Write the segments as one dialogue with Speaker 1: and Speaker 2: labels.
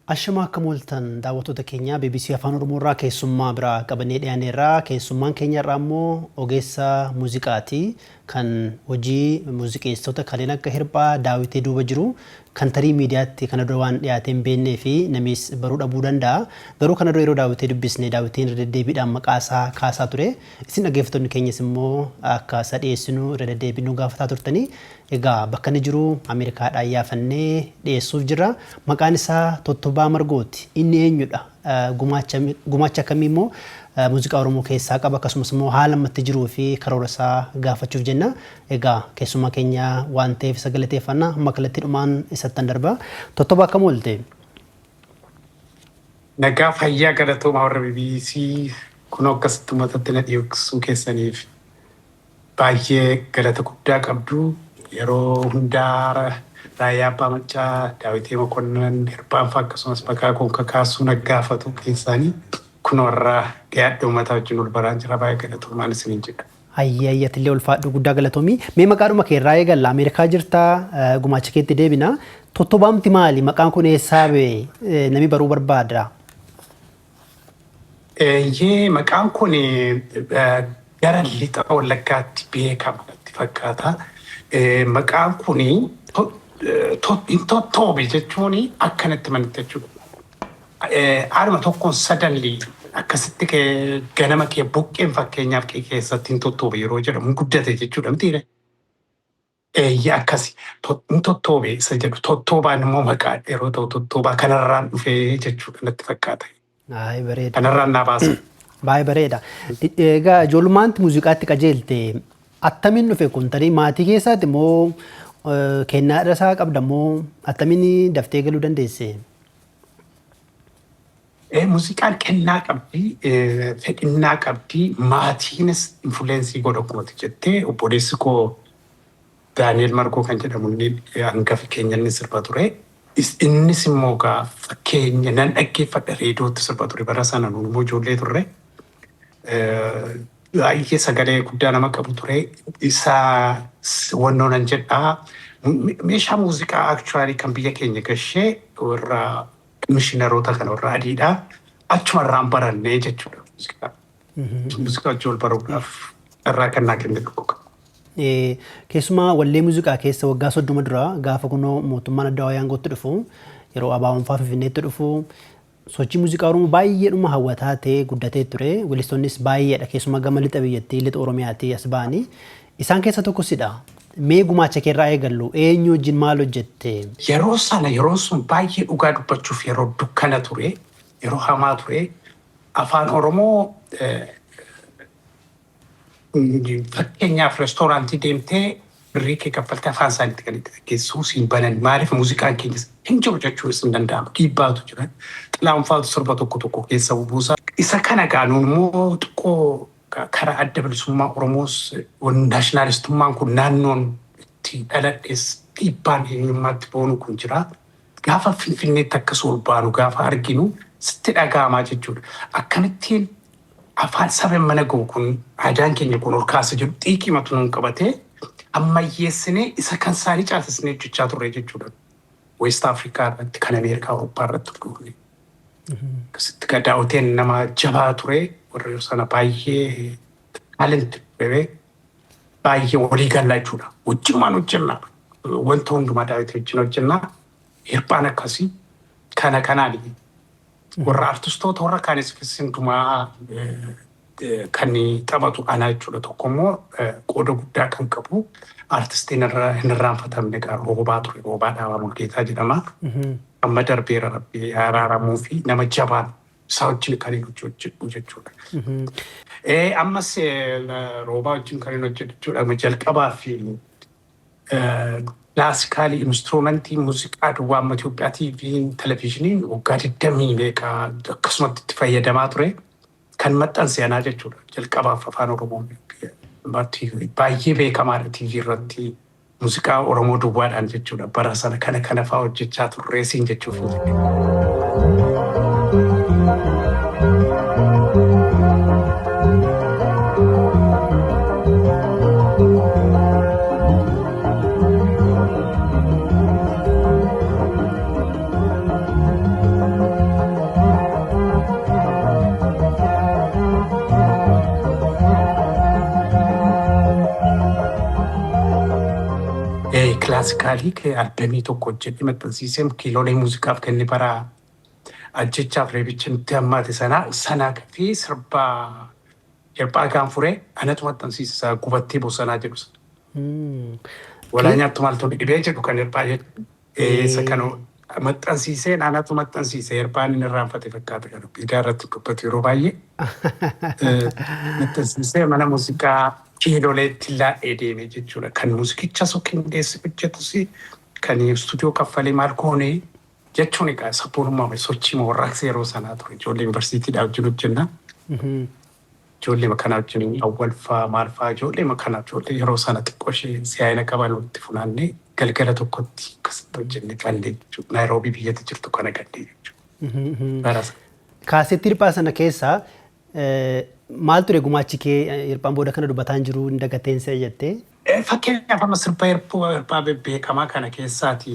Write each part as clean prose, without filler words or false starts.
Speaker 1: Ashama akkam ooltan daawwattoota keenya BBC Afaan Oromoo irraa keessummaa biraa qabannee dhiyaaneerra. Keessummaan keenya irraa immoo ogeessa muuziqaati. Kan hojii muuziqeessitoota kanneen akka Hirphaa Daawitee duuba jiru kan tarii miidiyaatti kana dura waan dhiyaatee hin beeknee fi namis baruu dhabuu danda'a. Garuu kana dura yeroo Daawitee dubbisne Daawiteen irra deddeebiidhaan maqaa isaa kaasaa ture. Isin dhaggeeffattoonni keenyas immoo akka isa dhiyeessinu irra deddeebiin nu gaafataa turtanii. Egaa bakka inni jiru Ameerikaadhaa iyyaafannee dhiyeessuuf jirra. Maqaan isaa Tottobaa Margooti. Inni eenyudha? Gumaacha akkamii immoo muuziqaa Oromoo keessaa qaba? Akkasumas immoo haala ammatti jiruu fi karoora isaa gaafachuuf jenna. Egaa keessummaa keenya waan ta'eef isa galateeffanna. Amma kallattiidhumaan isattan darba. Tottobaa akkam oolte?
Speaker 2: Nagaa fayyaa galatoomaa warra BBC kunoo akkasitti uummatatti na dhiyeessuu keessaniif baay'ee galata guddaa qabdu. Yeroo hundaa Raayyaa Abbaa Maccaa, Daawitee Mokonnon, Hirphaan fa'a akkasumas maqaa koon kakaasuu na gaafatu keessaanii kunoo irraa dhiyaadhe uummata wajjin ol baraan jira baay'ee galatoomaan isiniin jedha.
Speaker 1: Hayyee hayyee atillee ulfaadhu guddaa galatoomi. Mee maqaadhuma kee irraa eegalla. Ameerikaa jirta gumaacha keetti deebina. Tottobaamti maali? Maqaan kun eessaa ba'e? Nami baruu barbaada.
Speaker 2: Eeyyee maqaan kun gara lixa Wallaggaatti beekama natti fakkaata. Maqaan kun hin tottoobe jechuun akkanatti manitti jechuudha. Haaluma tokkoon suddenly akkasitti ganama kee buqqeen fakkeenyaaf kee keessatti hin tottoobe yeroo jedhamu guddate jechuudha mitiire. Eeyyee akkasi hin tottoobe isa jedhu tottoobaan immoo maqaa yeroo ta'u tottoobaa kanarraan dhufee jechuudha natti fakkaata.
Speaker 1: Baay'ee bareeda.
Speaker 2: Kanarraan naa baasa.
Speaker 1: Baay'ee bareeda. Egaa ijoollummaatti muuziqaatti qajeelte attamiin dhufe kun tarii maatii keessaatti moo kennaa isaa qabda moo attamiin daftee galuu dandeesse?
Speaker 2: Muuziqaan kennaa qabdi, fedhinnaa qabdi, maatiinis influence godha akkuma jettee obboleessi koo Daani'el Margoo kan jedhamu inni hangafa keenya inni sirba ture. Innis immoo gaa fakkeenya nan dhaggeeffadha reediyootti sirba ture bara sana nuun immoo ijoollee turre. Baay'ee sagalee guddaa nama qabu ture. Isa wannoo nan jedhaa. Meeshaa muuziqaa actually kan biyya keenya gashee warra mishiinaroota kana warra adiidha. Achumarraan barannee jechuudha muuziqaa. Muuziqaa wajjin wal baruudhaaf carraa kan naa kenne tokko qaba.
Speaker 1: Keessumaa wallee muuziqaa keessa waggaa 30 dura gaafa kunoo mootummaan adda waayee aangootti dhufu yeroo ABO'n faa Finfinneetti dhufu sochii muuziqaa Oromoo baay'eedhuma hawwataa ta'ee guddatee ture. Weellistoonnis baay'eedha keessumaa gama lixa biyyattii lixa Oromiyaatii as ba'anii. Isaan keessa tokko sidha. Mee gumaacha keerraa eegallu eenyu wajjin maal hojjette?
Speaker 2: Yeroo sana yeroon sun baay'ee dhugaa dubbachuuf yeroo dukkana ture yeroo hamaa ture afaan Oromoo fakkeenyaaf reestooraantii deemtee birrii kee kaffaltee afaan isaaniitti kan itti dhaggeessuu siin banan maaliif muuziqaan keenyas hin jiru jechuunis hin danda'amu dhiibbaatu jira xilaa'uun faatu sirba tokko tokko keessa bubuusa. Isa kana gaa nuun immoo xiqqoo karaa adda bilisummaa Oromoos naashinaalistummaan kun naannoon itti dhaladhes dhiibbaan eenyummaatti boonu kun jira. Gaafa Finfinneetti akkas ol baanu gaafa arginu sitti dhaga'amaa jechuudha. Akkamittiin afaan saba mana ga'u kun aadaan keenya kun ol kaasa jiru xiiqii nuun qabatee ammayyeessinee isa kan isaanii caalsisnee hojjechaa turre jechuudha. West Afrikaa irratti kan Ameerikaa Awurooppaa irratti dhufne. Akkasitti Daawwiteen nama jabaa ture warra sana baay'ee talent ture baay'ee walii gallaa jechuudha. Wajjinumaan hojjennaa. Wanta hundumaa Daawwitee wajjin hojjennaa. Hirphaan akkasii kana kanaan warra artistoota warra kaanis hundumaa kan taphatu ana jechuudha. Tokko immoo qooda guddaa kan qabu artistiin hin irraanfatamne egaa Roobaa ture. Roobaa Dhaabaa Mulgeetaa jedhama. Amma darbeera rabbi araaramuu fi nama jabaan isaa wajjin kan inni hojjedhu jechuudha. Ammas Roobaa wajjin kan inni hojjedhu jechuudha. Jalqabaa fi classical instrumentii muuziqaa duwwaa amma Itoophiyaa TV'n televizhiniin waggaa 20 meeqa akkasumatti itti fayyadamaa ture. Kan maxxanse anaa jechuudha. Jalqabaaf afaan Oromoo baay'ee beekamaadha TV irratti muuziqaa Oromoo duwwaadhaan jechuudha. Bara sana kana kana fa'aa hojjechaa turree siin jechuuf. Kilaasikaalii albemii tokko hojjedhe maxxansiisee kiiloolee muuziqaaf kenne bara ajjechaaf reebicha nutti hammaate sanaa fi sirba Hirphaa Gaanfuree anatu maxxansiisa gubattee bosonaa jedhu sana. Walaa nyaattu maaltu dhibee jedhu kan Hirphaa jedhu. Isa kan maxxansiisee anatu maxxansiise Hirphaan inni irraanfate fakkaata kan miidiyaa irratti dubbatu yeroo baay'ee. Maxxansiisee mana muuziqaa kiiloleetti laadhee deeme jechuudha. Kan muuziqicha qindeesse hojjetus kan istuudiyoo kaffalee maal goone jechuun egaa sabboonummaa sochii warraaqsa yeroo sanaa ture. Ijoollee yuunivarsiitiidhaa wajjin hojjenna. Ijoollee kanaa wajjin awwal faa maal faa ijoollee kanaa ijoollee yeroo sana xiqqoo ishee siyaayina qaban walitti funaannee galgala tokkotti akkasitti hojjennee gallee jechuudha. Naayiroobii biyyatti jirtu kana gallee jechuudha.
Speaker 1: Kaasetti Hirphaa sana keessaa maal ture gumaachi kee? Hirphaan booda kana dubbataan jiru hin dagateen se'e jettee?
Speaker 2: Fakkeenyaaf amma sirba Hirphaa bebbeekamaa kana keessaati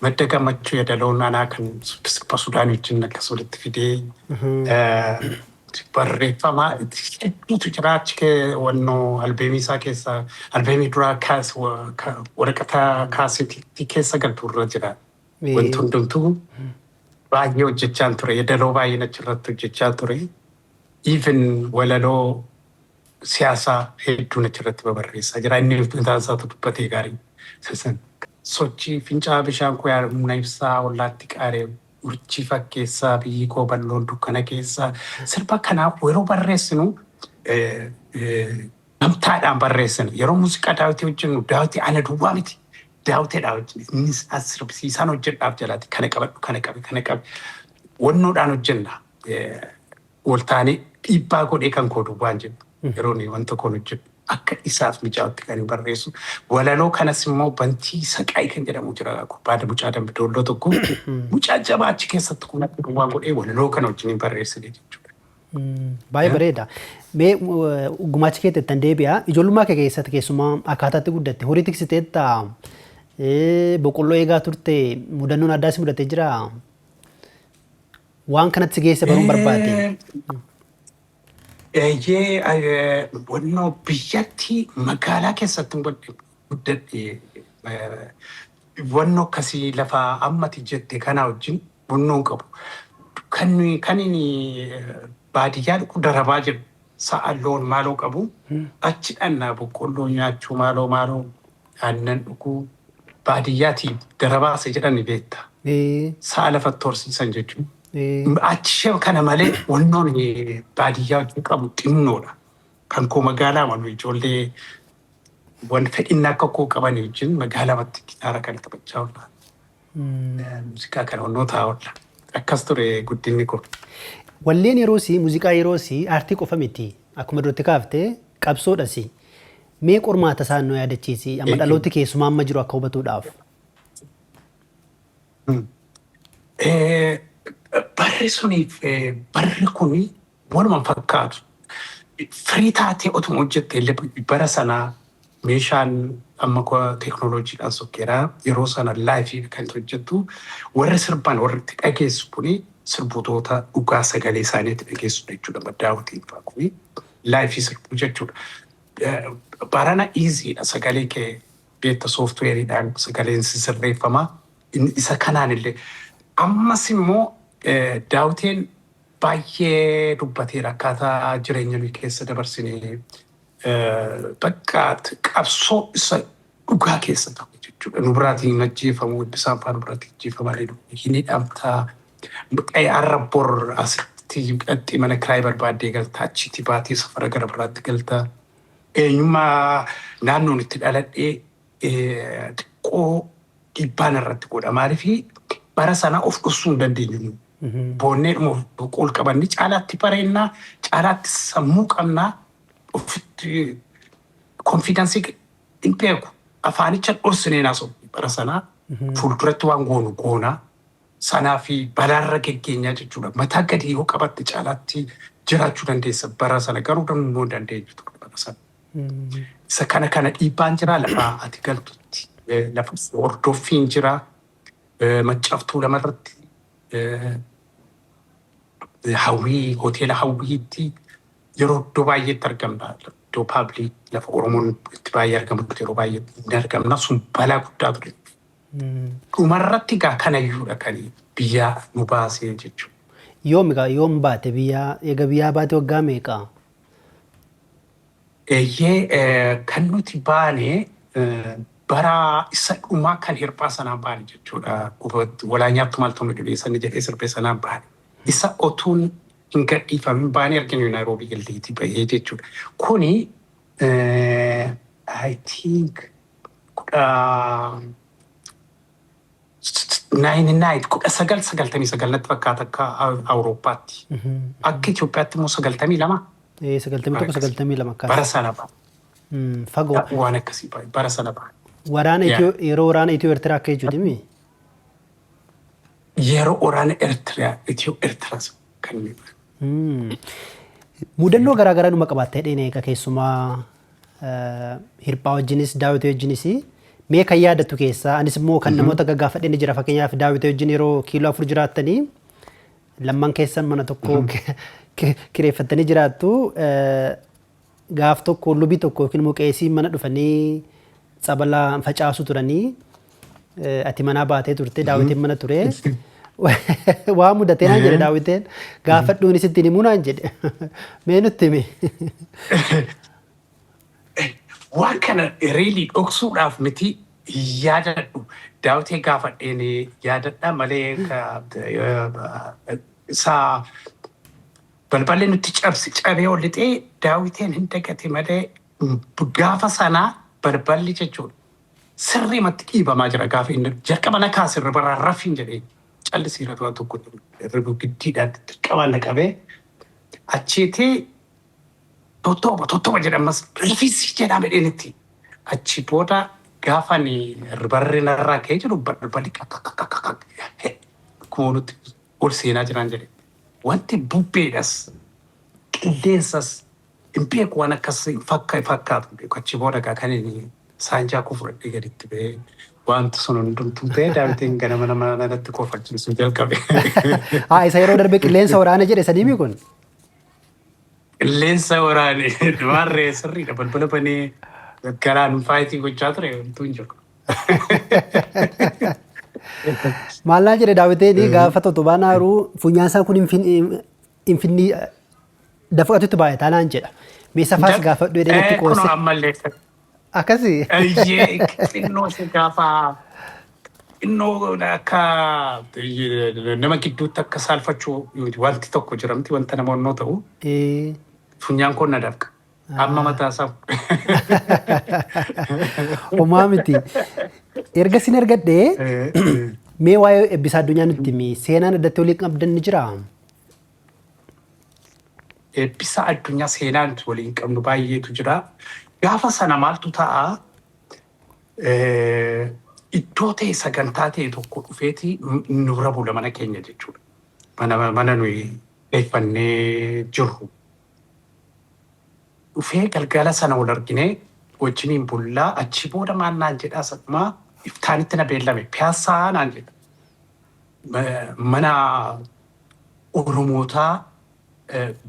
Speaker 2: madda gammachuu yadaloon anaa kan sirba Sudaanii wajjin akkas walitti fidee barreeffama hedduutu jira achi wannoo albeemii isaa keessa albeemii duraa waraqata kaasetii keessa galtu irra jira. Wanti hundumtuu baay'ee hojjechaa ture. Yadaloo baay'een achirratti hojjechaa ture. Even walaloo siyaasaa hedduun achirratti babarreessaa jira. Inni isaatu dubbatee gaarii. Sochii fincaa'aa bishaan koo humna ibsaa ollaatti qaaree urjii fakkeessaa biyyi koo bal'oon dukkana keessaa sirba kanaaf yeroo barreessinu gamtaadhaan barreessinu. Yeroo muuziqaa Daawitii hojjennu Daawitii ana duwwaa miti. Daawiteedhaa wajjin innis as sirbisiisaan hojjedhaaf jalaati kana qabadhu kana qabe kana qabe wannoodhaan hojjenna. Waltaanee dhiibbaa godhee kan koo duwwaan jennu yeroo inni wanta koon hojjedhu akka isaaf mijaa'utti kan hin barreessu. Walaloo kanas immoo Bantii Saqaay kan jedhamu jira gubbaa mucaa Dambidolloo tokko mucaa jabaa achi keessatti kun akka duwwaa godhee walaloo kana wajjin hin barreessine jechuudha.
Speaker 1: Baay'ee bareeda. Mee gumaacha keetti ittiin deebi'a. Ijoollummaa kee keessatti keessumaa akkaataatti guddatte horii tiksiteetta, boqqolloo eegaa turte, mudannoon addaa si mudatee jiraa? Waan kanatti si geesse baruun barbaade.
Speaker 2: Eeyyee, wannoo biyyatti magaalaa keessatti guddadhe wannoo akkasii lafa ammati jette kanaa wajjin wannoo hin qabu. Kan inni baadiyyaa dhufu darabaa jiru sa'a loon maaloo qabu achi dhannaa boqqolloo nyaachuu maaloo maaloo aannan dhuguu baadiyyaati darabaa isa jedhan ni beekta. Sa'a lafatti horsiisan jechuudha. Achi kana malee wannoon baadiyyaa wajjin qabu xinnoodha. Kan koo magaalaa malu ijoollee wan fedhinna akka koo qaban wajjin magaalaatti gitaara kana taphachaa oolla. Muuziqaa kana wannoota oolla. Akkas ture guddinni koo.
Speaker 1: Walleen yeroosii, muuziqaa yeroosii aartii qofa miti. Akkuma duratti kaaftee qabsoodhas. Mee qormaata isaan nu yaadachiisi. Amma dhalooti keessumaa amma jiru akka hubatuudhaaf.
Speaker 2: Barri suniif barri kuni waluma fakkaatu. Firii taatee otuma hojjette illee bara sanaa meeshaan amma teeknooloojiidhaan sokkeeraa yeroo sana live kan hojjettu warri sirban warri itti dhageessu kuni sirboota dhugaa sagalee isaanii itti dhageessu jechuudha. Maddaawwatiin fa'aa kuni live sirbuu jechuudha. Barana easy dha, sagalee kee beekta, softwareiidhaan sagaleen sirreeffama. Isa kanaan illee ammas immoo Daawiteen baay'ee dubbateera akkaataa jireenya nuyi keessa dabarsine bakka qabsoo isa dhugaa keessa ta'u jechuudha. Nu biraatiin hin ajjeefamu, Eebbisaan fa'aa nu biraatiin ajjeefamaa hin hidhamtaa. Har'a bor asitti qaxxee mana kiraayii barbaaddee galtaa, achitti baatee safara gara biraatti galtaa. Eenyummaa naannoon itti dhaladhee xiqqoo dhiibbaan irratti godha. Maaliif bara sana of dhoksuu hin dandeenyu. Boonnee dhuma ol qabanni caalaatti bareennaa, caalaatti sammuu qabnaa, ofitti confidence hin beeku. Afaanicha dhorsinee naasoo bara sanaa fuulduratti waan goonu goonaa. Sanaa fi balaarra geggeenyaa jechuudha. Mataa gadi yoo qabatte caalaatti jiraachuu dandeessa bara sana, garuu dammoo hin dandeenyu ture bara sana. Isa kana dhiibbaan jira lafa ati galtutti, lafa hordoffiin jira Maccaaftuu lamarratti, Hawwii, hoteela Hawwiitti yeroo iddoo baay'eetti argamna. Iddoo public lafa Oromoon itti baay'ee argamutti yeroo baay'ee hin argamna, sun balaa guddaa ture. Dhumarratti egaa kanayyuudha kan biyyaa nu baasee jechuudha.
Speaker 1: Yoom egaa, yoom baate biyyaa? Egaa biyyaa baate waggaa meeqa?
Speaker 2: Eeyyee, kan nuti baane bara isa dhumaa kan Hirphaa sanaan baane jechuudha. Walaa nyaattu maaltu nu dhibee sanni jedhee sirbee sanaan baane. Isa otuun hin gadhiifamin baanee arginu Naayiroobii galteetii bahee jechuudha. Kuni I think 1999, 1999 natti fakkaata akka Awurooppaatti. Akka Itoophiyaatti immoo 92.
Speaker 1: 91, 92 akkas.
Speaker 2: Bara sana ba'a.
Speaker 1: Fagoo.
Speaker 2: Waan akkasii bara sana ba'a.
Speaker 1: Waraana yeroo waraana Itiyoo Eertiraa akka jechuuti mi?
Speaker 2: Yeroo waraana Eertiraa, Itiyoo Eertiraas kan inni.
Speaker 1: Mudannoo garaa garaa numa qabaattee dheene egaa, keessumaa Hirphaa wajjinis Daawitee wajjinis mee kan yaadattu keessaa, anis immoo kan namoota gaggaafadhee ni jira. Fakkeenyaaf, Daawitee wajjin yeroo kiiloo 4 jiraattanii, lamman keessan mana tokko kireeffattanii jiraattu, gaaf tokko lubii tokko yookiin immoo qeesii mana dhufanii tsabala facaasu turanii, ati manaa baatee turte, Daawiteen mana ture. Waa mudatee naan jedhe Daawiteen, gaafadhuun isitti himuu naan jedhe. Mee nutti himi.
Speaker 2: Waan kana really dhoksuudhaaf miti, yaadadhu. Daawitee gaafadheen yaadadha malee isaa balballi nutti cabsi cabee ol lixee Daawiteen hin dagate malee, gaafa sanaa balballi jechuudha. Sirriimatti dhiibamaa jira gaafa inni jalqaba na kaase, irra rafiin jedhee callisii irra waan tokko irra giddiidhaan dirqamaan na qabee achiitii tottoba tottoba jedhamas rifisi jedhaa medheenitti. Achi booda gaafa ani barri narraa ka'ee jiru balballi akkuma nutti ol seenaa jiran jedhe. Wanti bubbeedhas qilleensas hin beeku, waan akkas fakkaatu hin beeku. Achi booda gaa kan inni saanjaa koo fudhadhee gaditti ba'ee wanti sun hundumtuu ta'ee Daawitiin ganama nama natti kofachiisuu jalqabe.
Speaker 1: Haa, isa yeroo darbe qilleensa waraana jedhe saniimi kun.
Speaker 2: Qilleensa waraane maarree, sirriidha, balbala banee garaan fight gochaa ture, homtuu hin jiru.
Speaker 1: Maal naan jedhe Daawiteen, gaafa totobaan haaruu funyaan isaa kun infinni dafqatutti baay'ataa naan jedha. Mee safaas gaafadhu jedhee natti
Speaker 2: Kunoo
Speaker 1: qoose.
Speaker 2: ammallee.
Speaker 1: Akkasii.
Speaker 2: Eeyyee, xinnoo ishee gaafa xinnoo akka nama gidduutti akka saalfachuu wanti tokko jiramti, wanta namoonnoo ta'u funyaan koo na dafqa. Amma mataa isaa.
Speaker 1: Homaa miti. Erga sin ergadhee, mee waa'ee Eebbisaa Addunyaa nutti himi. Seenaan addatti walii qabdan ni jiraa?
Speaker 2: Eebbisaa Addunyaa seenaan nuti waliin qabnu baay'eetu jira. Gaafa sana maaltu ta'a? Iddoo ta'e sagantaa ta'e tokko dhufeeti nurra bula mana keenya jechuudha. Mana nuyi dheeffannee jirru. Dhufee galgala sana wal arginee wajjiniin bullaa, achi booda maal naan jedhaa, sadhumaa iftaanitti na beellame, Piyaasaa naan jedha. Mana Oromootaa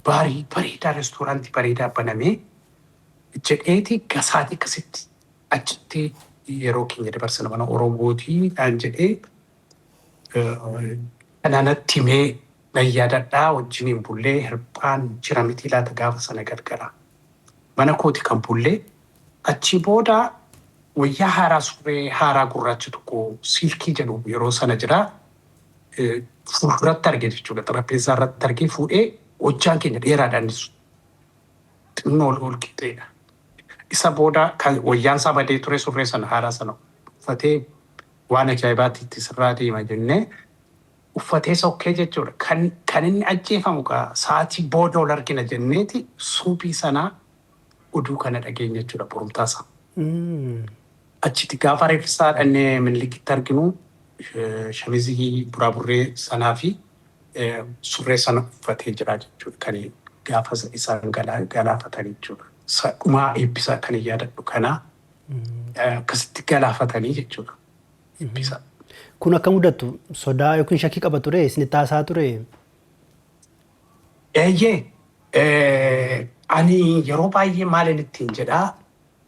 Speaker 2: baarii bareedaa, reestooraantii bareedaa banamee jedheeti, gasaatii akkasitti achitti yeroo keenya dabarsina mana Oromootii naan jedhee kana natti himee nan yaadadhaa. Wajjiniin bullee, Hirphaan jira miti laata gaafa sana galgala. Mana kooti kan bullee, achi booda wayyaa haaraa, surree haaraa gurraacha tokko silkii jedhu yeroo sana jira. Fuulduratti arge jechuudha. Xarapheezaa irratti argee fuudhee, hojjaan keenya dheeraadhaan xinnoo ol ol qixxeedha. Isa booda kan wayyaan isaa badee ture surree sana haaraa sana uffatee waan ajaa'ibaatti itti sirraa deema jennee uffatee sokkee jechuudha. Kan inni ajjeefamu gaa sa'aatii booda ol argina jenneeti, suubii sanaa oduu kana dhageenya jechuudha borumtaasaa. Achitti gaafa reeffisaa dhannee Minilikitti arginu shamizii buraaburree sanaa fi surree sana uffatee jira jechuudha. Kan gaafa isaan galaafatanii jechuudha. Dhumaa Eebbisaa kan hin yaadadhu kana akkasitti galaafatanii jechuudha. Eebbisaa.
Speaker 1: Kun akka mudatu sodaa yookiin shakkii qaba ture, isinitti haasaa ture?
Speaker 2: Eeyyee. Ani yeroo baay'ee maalin ittiin jedhaa,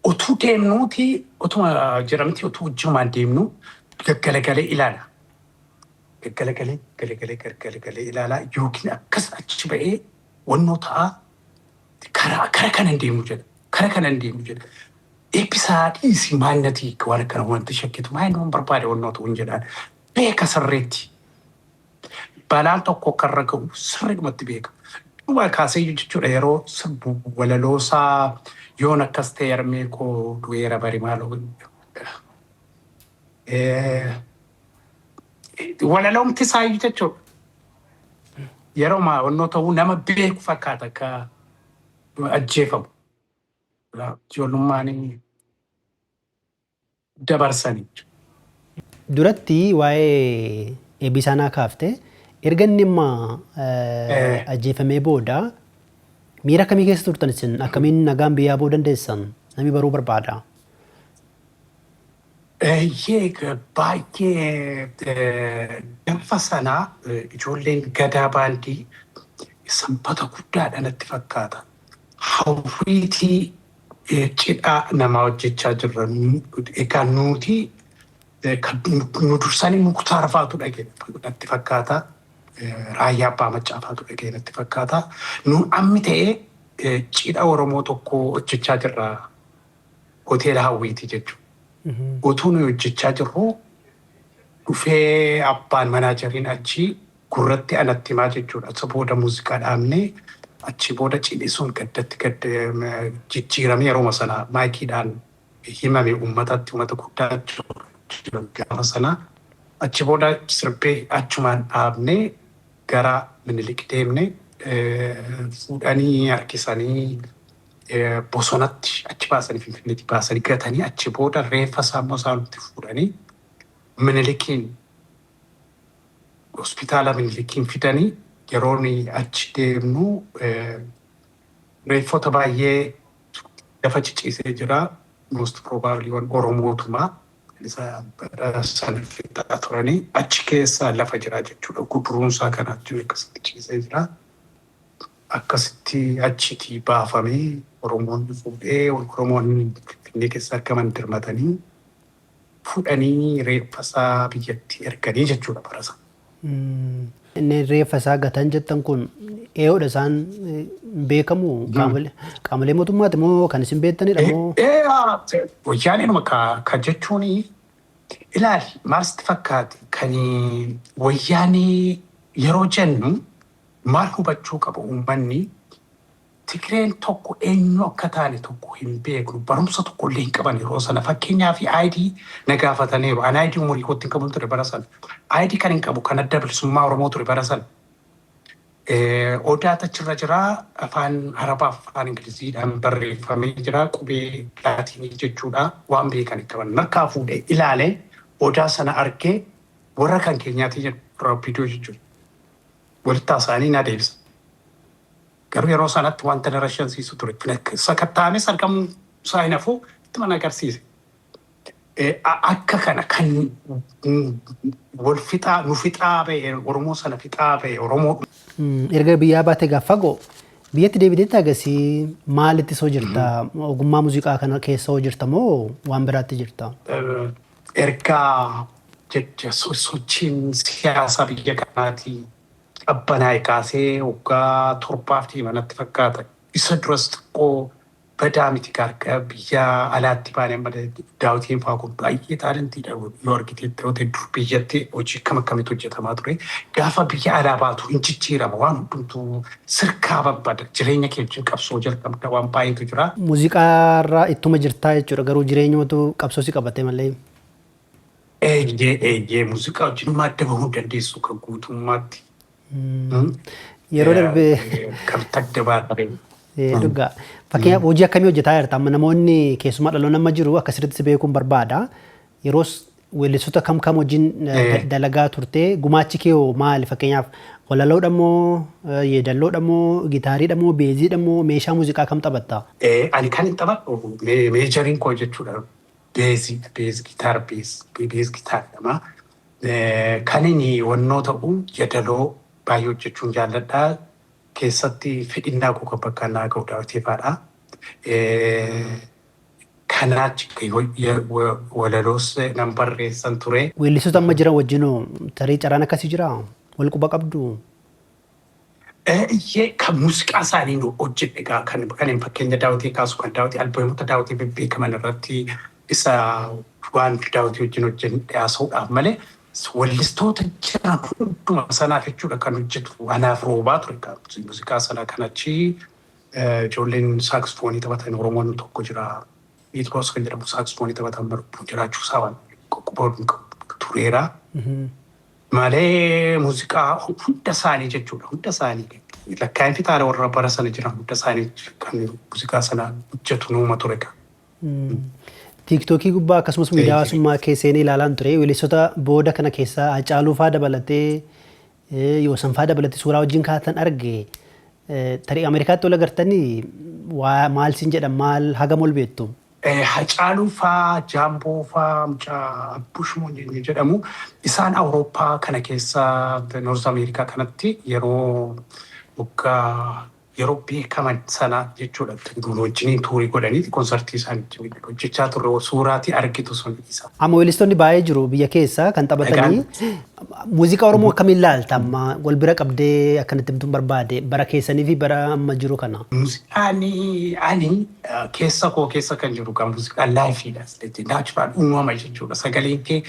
Speaker 2: utuu deemnuuti, utuma jiramti, utuu wajjumaan deemnu gaggalagalee ilaala. Gaggalagalee galagalee gaggalagalee ilaala yookiin akkas achi ba'ee wannoo ta'a, karaa kara kana hin deemu jedha. Kara kana hin deemu jedha. Eebbisaa, dhiisii, maal nati waan akkana wanti shakkitu maal inni barbaade wannoo ta'u hin jedhaan. Beeka sirriitti. Balaan tokko akka irra ga'u sirriidhumatti beeka. Dhuma kaasee jechuudha, yeroo sirbu walaloosaa yoon akkas ta'e harmee koo du'eera bari maaloo. Walaloomti isaayyuu jechuudha. Yeroo wannoo ta'uu nama beeku fakkaata akka ajjeefamu. Ijoollummaan dabarsanii.
Speaker 1: Duratti waa'ee Eebbisaanaa kaaftee, erga inni amma ajjeefamee booda miira akkamii keessa turtan isin? Akkamiin nagaan biyyaa ba'uu dandeessan? Namni baruu barbaada.
Speaker 2: Eeyyee, baay'ee gaafa sanaa ijoolleen Gadaa Baandii sanbata guddaadha natti fakkaata. Hawwiitii cidhaa namaa hojjechaa jirra. Egaa nuti nu dursanii Muktaar faatu dhage natti fakkaata. Raayyaa Abbaa Maccaa faatu dhage natti fakkaata. Nu ammi ta'ee cidha Oromoo tokko hojjechaa jirra. Hoteela Hawwiitii jechuudha. Utuu nuyi hojjechaa jirru dhufee abbaan manaajeriin achi gurratti anatti himaa jechuudha. Achi booda muuziqaa dhaabnee, achi booda cidhi sun gaddatti gad jijjiiramee yeroo sana maayikiidhaan himame uummatatti, uummata guddaa jiru gaafa sana. Achi booda sirbee achumaan dhaabnee gara Minilik deemne, fuudhanii harkisanii bosonatti achi baasanii, Finfinneetti baasanii gatanii, achi booda reeffa isaa immoo isaanitti fuudhanii Minilikiin, hospitaala Minilikiin fidanii, yeroo achi deemnu reeffota baay'ee lafa ciciisee jira. Most probably Oromootumaa isa sana fixaa turanii achi keessa lafa jira jechuudha. Guduruunsaa kan achi akkasitti ciisee jira. Akkasitti achitti baafamee Oromoonni fuudhee, Oromoonni Finfinnee keessa argaman dirmatanii fuudhanii reeffa isaa biyyatti erganii jechuudha bara sana.
Speaker 1: Inni reeffa isaa gatan jettan kun eeyoodha isaan beekamu, qaamolee mootummaati moo kan isin beektanidha moo?
Speaker 2: Wayyaaneenuma ka jechuun, ilaali, maal sitti fakkaate, kan wayyaanee yeroo jennu maal hubachuu qaba uummanni? Tigreen tokko eenyu akka taane tokko hin beeknu, barumsa tokko illee hin qaban yeroo sana. Fakkeenyaaf ID na gaafataniiru. Ani ID umurii kootti hin qabu ture bara sana. ID kan hin qabu kan Adda Bilisummaa Oromoo ture bara sana. Odaa achirra jira, afaan Arabaaf afaan Ingiliziidhaan barreeffamee jira, qubee Laatinii jechuudha, waan beekan hin qaban. Narkaa fuudhee ilaalee, odaa sana argee, warra kan keenyaati jedhu raapidoo jechuudha. Walitti haasa'anii na deebisa. Garuu yeroo sanatti wanta na rashansiisu ture. Sakatta'ames argamuu isaa hin hafu, itti mana agarsiise. Akka kana kan wal fixaa nu fixaa ba'e, Oromoo sana fixaa ba'e Oromoo.
Speaker 1: Erga biyyaa baatee gaafa fagoo biyyatti deebiteetti agasii maalitti soo jirta? Ogummaa muuziqaa kana keessa hoo jirta moo waan biraatti jirta?
Speaker 2: Ergaa jecha sochiin siyaasaa biyya kanaatii qabbanaa'e kaasee waggaa 7f deema natti fakkaata. Isa duras xiqqoo badaa miti, gargar biyya alaatti baanee, amma Daawwitiin fa'aa kun baay'ee talentiidha yoo argiteetti yoo ta'e, dur biyyatti hojii akkam akkamitti hojjetamaa ture. Gaafa biyya alaa baatu hin jijjiirama, waan hundumtuu sirkaa babbada, jireenya kee wajjin qabsoo jalqabda, waan baay'eetu jira.
Speaker 1: Muuziqaarraa ittuma jirtaa jechuudha, garuu jireenyumatu qabsoo si qabate malee.
Speaker 2: Eeyyee, eeyyee, muuziqaa wajjin madda bahuu hin dandeessu kan guutummaatti.
Speaker 1: Yeroo darbe.
Speaker 2: Kan adda baatee.
Speaker 1: Dhugaa. Fakkeenyaaf hojii akkamii hojjetaa jirta? Amma namoonni keessumaa dhaloonni amma jiru akka sirriitti si beekuun barbaada. Yeroos weellistoota kam kam wajjin dalagaa turte? Gumaachi kee hoo maali? Fakkeenyaaf walaloodha moo, yeedalloodha moo, gitaariidha moo, beeziidha moo, meeshaa muuziqaa kam taphatta?
Speaker 2: Ani kan hin taphadhu majoriin koo jechuudha. Beezii, bass guitar, bass guitar jedhama. Kan inni wannoo ta'u, yeedaloo baay'ee hojjechuun jaalladha. Keessatti fedhinnaa koo kan bakka naa ga'u Daawitee fa'aadha. Kanaachi walaloos nan barreessan ture.
Speaker 1: Weellistoota amma jiran wajjinoo tarii carraan akkasii jiraa? Wal quba qabduu?
Speaker 2: Iyyee, kan muuziqaa isaanii nu hojjedhe egaa kan hin fakkeenya Daawitee kaasu, kan Daawitee, albeemota Daawitee bebbeekaman irratti isa waan Daawitee wajjin hojjedhe haasa'uudhaaf malee, wallistoota jiran hunduma sanaaf jechuudha kan hojjetu anaaf Roobaa ture muuziqaa sana. Kan achi ijoolleen saaksfoonii taphatan Oromoon tokko jira. Phexros kan jedhamu saaksfoonii taphatan lubbuun jiraachuu isaa waan quba tureera. Malee muuziqaa hunda isaanii jechuudha, hunda isaanii lakkaa'in fixaadha, warra bara sana jiran hunda isaanii kan muuziqaa sana hojjetu nuuma ture.
Speaker 1: TikTokii gubbaa akkasumas miidiyaa hawaasummaa keesseen ilaalaan ture. Weellistoota booda kana keessaa Hacaaluu faa dabalatee, Yoosan faa dabalatee suuraa wajjin kaatan arge. Tarii Ameerikaatti ol agartanii waa maal siin jedhan, maal hagam ol beektu?
Speaker 2: Hacaaluu faa, Jaamboo faa, mucaa Abbush Moonyenye jedhamu, isaan Awurooppaa kana keessa, North Ameerikaa kanatti yeroo waggaa yeroo beekaman sana jechuudha. Wajjiniin tourii godhanii konsartii isaanii hojjechaa turre, suuraatii argitu sun isa.
Speaker 1: Amma weellistoonni baay'ee jiru biyya keessa kan taphatanii. Muuziqaa Oromoo akkamiin ilaalta amma, wal bira qabdee akkanatti himtuun barbaade, bara keessanii fi bara amma jiru kana?
Speaker 2: Muuziqaan ani keessa koo keessa kan jiru kan muuziqaan liveiidha. Natural uumama jechuudha. Sagaleen kee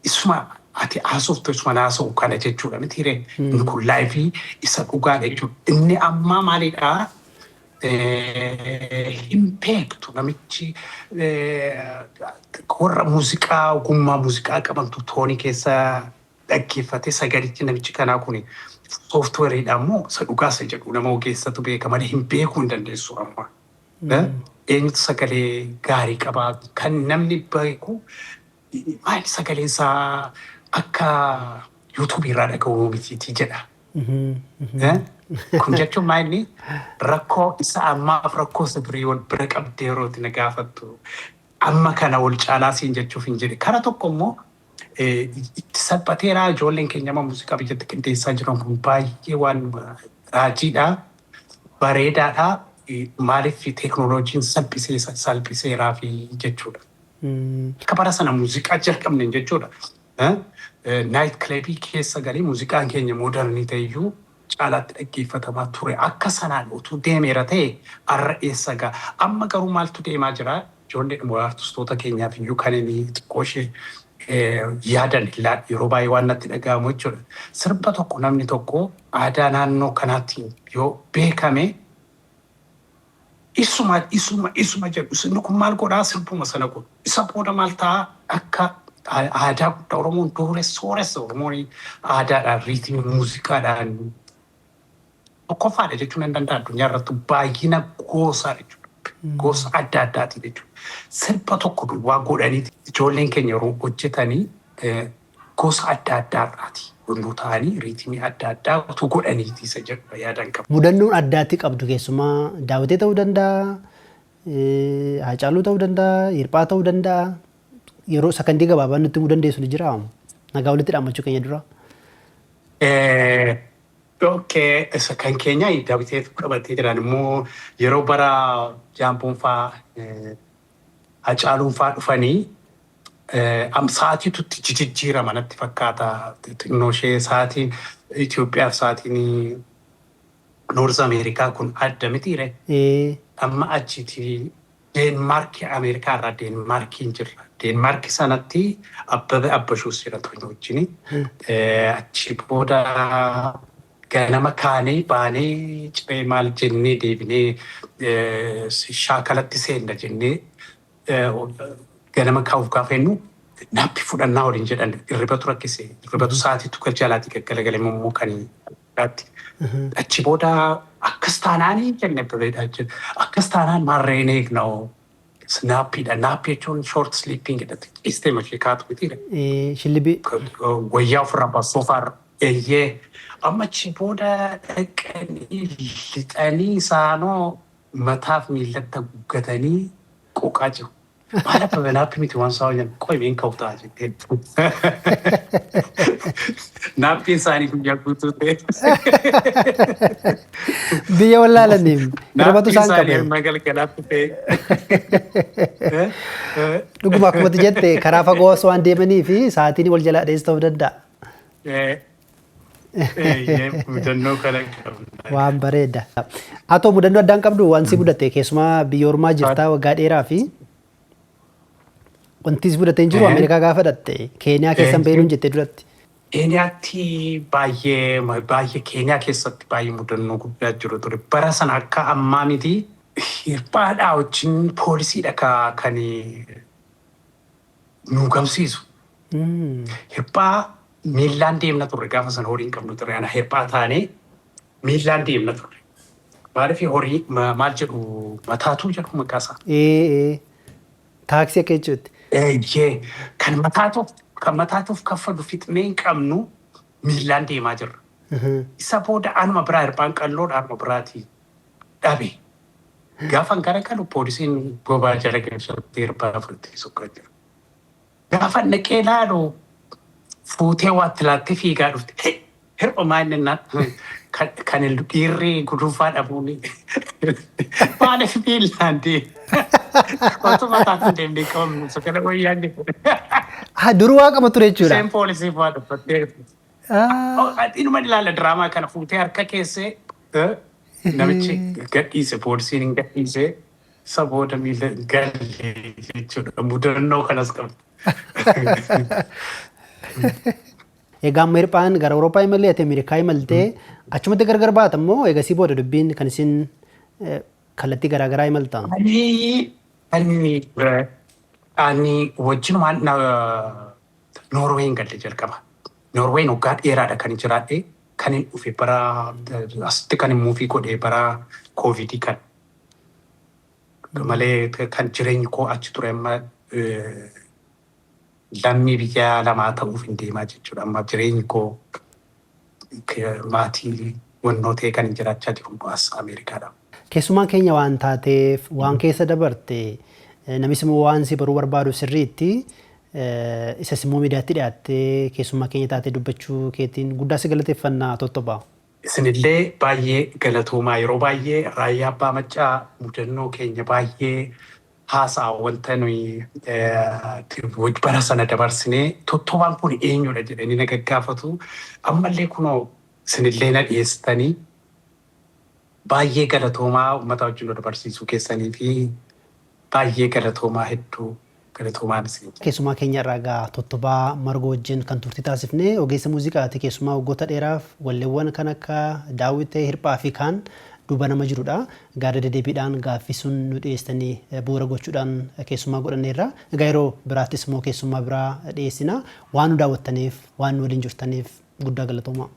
Speaker 2: isuma ati haasoftu, isuma haasa'u kana jechuudha mitiiree. Inni kun liveii isa dhugaadha jechuudha. Inni ammaa maalidhaa? Hin beektu, namichi warra muuziqaa ogummaa muuziqaa qabantu toonii keessa dhaggeeffatee sagalichi namichi kanaa kun softwareiidha immoo isa dhugaa isa jedhu nama ogeessatu beeka malee hin beekuu hin dandeessu amma. Eenyutu sagalee gaarii qabaa kan namni beeku, maal sagaleen isaa akka YouTubeii irraa dhaga'uu mitiitii jedha. Kun jechuun maal, inni rakkoo isa ammaaf rakkoo isa durii wal bira qabdee yeroo itti na gaafattu amma kana wal caalaa siin jechuuf hin jedhe. Kara tokko immoo itti salphateera, ijoolleen keenya amma muuziqaa biyyatti qindeessaa jiran kun baay'ee waan raajiidha. Bareedaadha. Maaliif teeknooloojiin salphisee salphiseeraa fi jechuudha. Akka bara sana muuziqaa jalqabne jechuudha. Night clubii keessa galee muuziqaan keenya modernii ta'eyyuu caalaatti dhaggeeffatamaa ture. Akka sanaan utuu deemeera ta'e har'a eessa ga'a? Amma garuu maaltu deemaa jira? Ijoollee artistoota keenyaaf iyyuu kan inni xiqqoo ishee yaadan yeroo baay'ee waan natti dhaga'amu jechuudha. Sirba tokko namni tokko aadaa naannoo kanaatti yoo beekame isuma isuma isuma jedhu, inni kun maal godhaa, sirbuma sana godhu. Isa booda maal ta'a? Akka aadaa guddaa Oromoon dureessa sooressa, Oromoon aadaadhaan, rhythmii muuziqaadhaan tokkoffaadha jechuun nan danda'a addunyaa irratti, baay'ina gosaa jechuudha. Gosa adda addaati jechuudha. Sirba tokko duwwaa godhanii ijoolleen keenya yeroo hojjetanii gosa adda addaarraati. Yommuu ta'anii rhythmii adda addaa utuu godhaniiti isa jedhu yaadan qabu.
Speaker 1: Mudannoon addaatti qabdu keessumaa Daawitee ta'uu danda'a, Haacaaluu ta'uu danda'a, Hirphaa ta'uu danda'a. Yeroo sakandii gabaabaa nutti himuu dandeessu ni jiraa? Nagaa walitti dhaammachuu keenya dura.
Speaker 2: Okay, isa kan keenya Daawitee qabatee jiran immoo yeroo bara Jaamboon fa'aa, Hacaaluun fa'aa dhufanii sa'aatiitu itti jijjiirama natti fakkaata. Xinnoo ishee sa'aatiin Itoophiyaaf sa'aatiin North Ameerikaa kun adda mitiire. Amma achiiti Deenmaarkii, Ameerikaa irraa Deenmaarkiin jirra. Deenmaarkii sanatti Abbabee Abbashuus jira ture wajjini. Achi booda ganama kaanee baanee ciree maal jennee deebinee shaakalatti seenna jennee ganama kaa'uuf gaafa jennu napii fudhannaa waliin jedhan, irribatu rakkise, irribatu sa'aatiitu jalaatti gaggalagale immoo kan irratti. Achi booda akkas taanaanii jenne, bareedaa jechuudha. Akkas taanaan maarreen eegna'oo napiidha. Napii jechuun short sleeping jedhatti, ciistee mashee kaatu mitiidha.
Speaker 1: Shillibii.
Speaker 2: Wayyaa ofirraa baasofaarra. Eeyyee. Amma achi booda dhaqanii lixanii isaanoo mataaf miillatti haguuggatanii quuqaa jiru. Maal Abbabee naappii miti waan isaa hojjan qoy ka'u ta'a jettee. Naappiin isaanii guyyaa guutuu ta'e.
Speaker 1: Biyya wallaalaniif hir'ibatu
Speaker 2: Naappiin
Speaker 1: isaan
Speaker 2: isaanii
Speaker 1: qabe.
Speaker 2: amma galgalaatti ta'e.
Speaker 1: Dhuguma akkuma ati jette karaa fagoo osoo waan deemanii fi sa'aatiin wal jalaa dheessu ta'uu danda'a.
Speaker 2: Mudannoo kana qabna.
Speaker 1: Waan bareeda. Haa ta'u, mudannoo addaan qabdu waan si mudate, keessumaa biyya ormaa jirtaa waggaa dheeraa fi wanti si mudate hin jiru Ameerikaa gaafa dhatte, Keeniyaa keessan beenuun jettee duratti?
Speaker 2: Keeniyaatti baay'ee baay'ee, Keeniyaa keessatti baay'ee mudannoo guddaa jiru ture. Bara sana akka ammaa miti. Hirphaadhaa wajjin poolisiidha kan nu gamsiisu. Hirphaa miillaan deemna turre gaafa sana, horii hin qabnu ture. Ana hirphaa taanee miillaan deemna turre. Maaliif horii maal jedhu, mataatuu jedhu maqaa isaa.
Speaker 1: Ee, taaksii akka jechuutti.
Speaker 2: Eeyyee, kan mataatuuf kaffalu fixnee hin qabnu, miillaan deemaa jirra. Isa booda anuma biraa hirphaan qalloodha, anuma biraatii dhabe. Gaafa gara galu poolisiin bobaa jala galchattee hirphaa fudhattee sokkaa jira. Gaafa naqee ilaalu fuutee waatti laattee fiigaa dhufte. Hirpha maal jennaan, kan dhiirri gudunfaa dhabuun maaliif miillaan deema? Otoo mataatti deemnee qabamnu isa kana wayyaan jedhu.
Speaker 1: Ah, dur waa qaba ture jechuudha.
Speaker 2: Isheen poolisiif waa dubbattee. Inuma ilaala diraamaa kana, fuutee harka keessee namichi gadhiise, poolisiin hin gadhiise, isa booda miila galle jechuudha. Mudannoo kanas qabdi.
Speaker 1: Egaa amma hirphaan gara Awurooppaa imalee, ati Ameerikaa imaltee achumatti gargar baata immoo eegasii booda dubbiin kan isin kallattii garaagaraa imaltan?
Speaker 2: Ani wajjinumaan Noorween galle jalqaba. Noorween waggaa dheeraadha kan jiraadhe, kan hin dhufe bara asitti kan hin move godhe bara koovidii kan. Malee kan jireenyi koo achi ture, amma lammii biyya lamaa ta'uuf hin deemaa jechuudha. Amma jireenyi koo maatii wannoo ta'e kan hin jiraachaa jiru as Ameerikaadha.
Speaker 1: Keessumaan keenya waan taateef, waan keessa dabarte namis immoo waan si baruu barbaadu sirriitti, isas immoo miidiyaatti dhiyaattee keessummaa keenya taatee dubbachuu keetiin guddaa si galateeffannaa, Tottobaa.
Speaker 2: Isinillee baay'ee galatoomaa. Yeroo baay'ee Raayyaa Abbaa Maccaa mudannoo keenya baay'ee haasa'a, wanta nuyi bara sana dabarsinee, Tottobaan kun eenyudha jedhanii na gaggaafatu. Ammallee kunoo isinillee na dhiyeessitanii baay'ee galatoomaa, uummata wajjin nu dabarsiisuu keessanii fi baay'ee galatoomaa, hedduu galatoomaan isin.
Speaker 1: Keessumaa keenya irraa egaa Tottobaa Margoo wajjin kan turtii taasifne, ogeessa muuziqaati. Keessumaa waggoota dheeraaf walleewwan kan akka Daawwitee, Hirphaa fi kaan duuba nama jirudha. Gaada deddeebiidhaan gaaffii sun nu dhiyeessanii bu'uura gochuudhaan keessummaa godhanneerra. Egaa yeroo biraattis immoo keessummaa biraa dhiyeessina. Waan nu daawwattaniif, waan nu waliin jirtaniif guddaa galatoomaa.